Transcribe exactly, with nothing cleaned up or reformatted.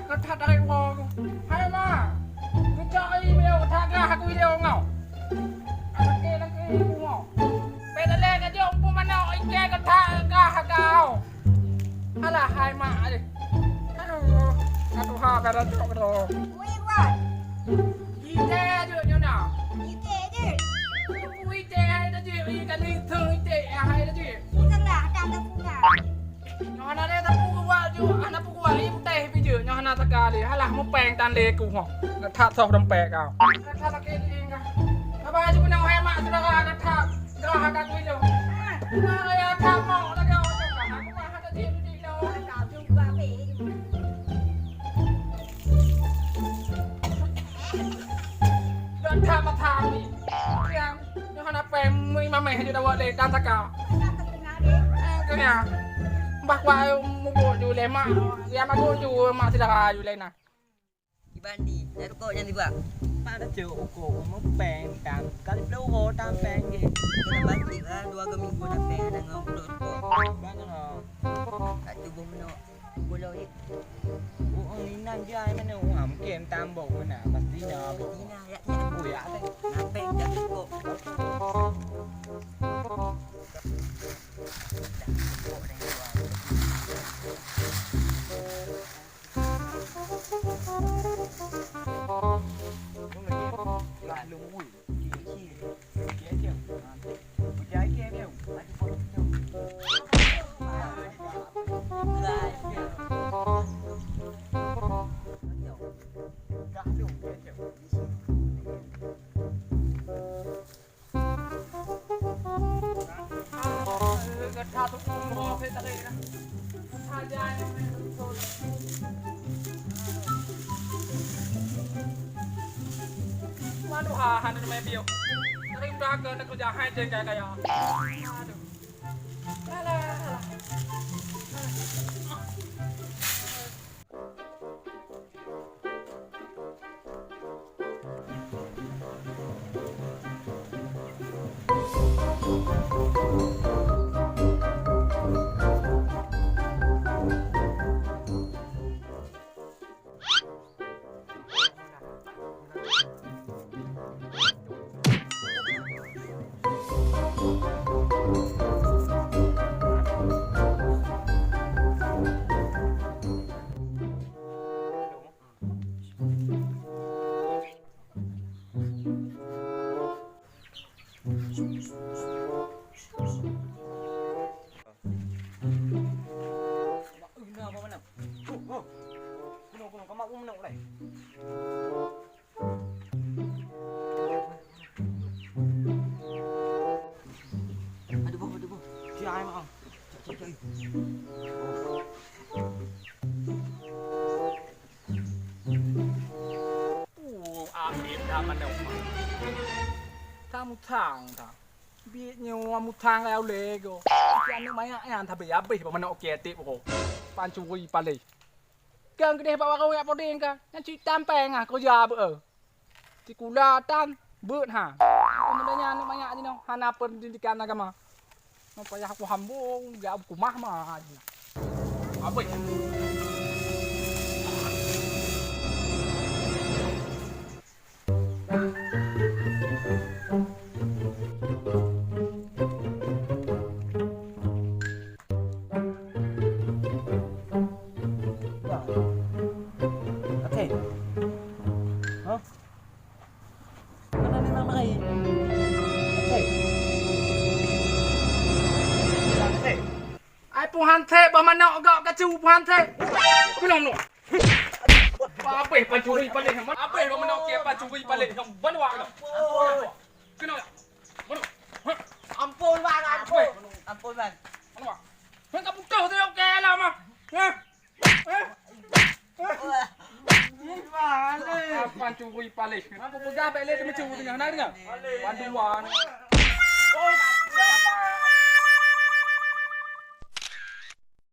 Ka that tarék woe. Hai ma, geucok ie beu ka that grah aku ilée nyoe. Lakée-lakée ku nyoe. Bèk dalé ka jok muphom manok ikée ka that grah kau. Alah hai ma deh. Aduh, aduh ha ka jok droe. Wui buat. Ite jeuet nyoe na. Ite jeuet. Ite hai dah jeuet, ie ka lintong ite hai dah jeuet. Ite lah, ada ada punga. Nyoe hana lé tapeukuat ju, hana peukuat ie putéh pih jeuet, nyoe hana saka lé. Halah mupéng tan lé ku ho. Ka that soh dompet kau. Ka that sakét lé kau. Haba ju keuneuk hai mak syedara ka that grah ka kui lôn. Nah, ya that mok lagèe orang cakap. Aku mah hana jeuet di lôn. Ka jumpa pih. Ka that mata ni. Yang Nyoe hana péng, meu imam eh, ju dawat lé dan saka. Eh, keu nyan. Bah kuat mubuet ju lé mak, ya mak ju mak syedara ju lé na. Iban di, dari kok nyan tiba. Pada cok uko mupéng tan, kali puluh uroe tan péng jih. Kena batik lah, dua ke minggu na péng, ada ngau puluh uroe. Bang, oh. Tak cuba menok. Pulo it. Oh, oh, inan jai mana? Oh, mungkin tambok mana? Pasti na. Pasti na, ya, ya. Oh, ya, teh. Ngapain dah kok? Waduh, ha, hana teumé piôh. Dari udah ke nak kerja hai jeng kaya-kaya. Aduh. Alah, alah. Aduh, boh, aduh, boh. Dia ai mak. Cok, cok, cok. Oh, Abib dah mana rumah. Tamutang ta. Biet nyoe mutang kaya ulée go. Aneuk manyak nyan tapi habéh bak manok keutik pokok. Pancuri palé. Kang keudeh bak warong yak podeng ka. Nyan cit tampeng ah kerja beu. Sikula tan beuet ha. Peue nyan aneuk manyak jinoe hana pendidikan agama. Nyoe payah aku hambong, gak kumah mah. Abis. Oke. Hah? Mana ni nama ai? Oke. Oke. Ai puhan thé bah manok gak kacu puhan thé. Kunong no. Abéh pancuri palé. Abéh bah manok ke pancuri palé. Ban wak. Kunong. Mana? Ampôn, Bang, ampôn. Ampôn, Bang. Mana? Hang ka putoh tu oke lah mah. Hah? Hah? Wah. Apa curi palé? Aku peugah bèk lé teumencuri tengah na dengar. Panduan.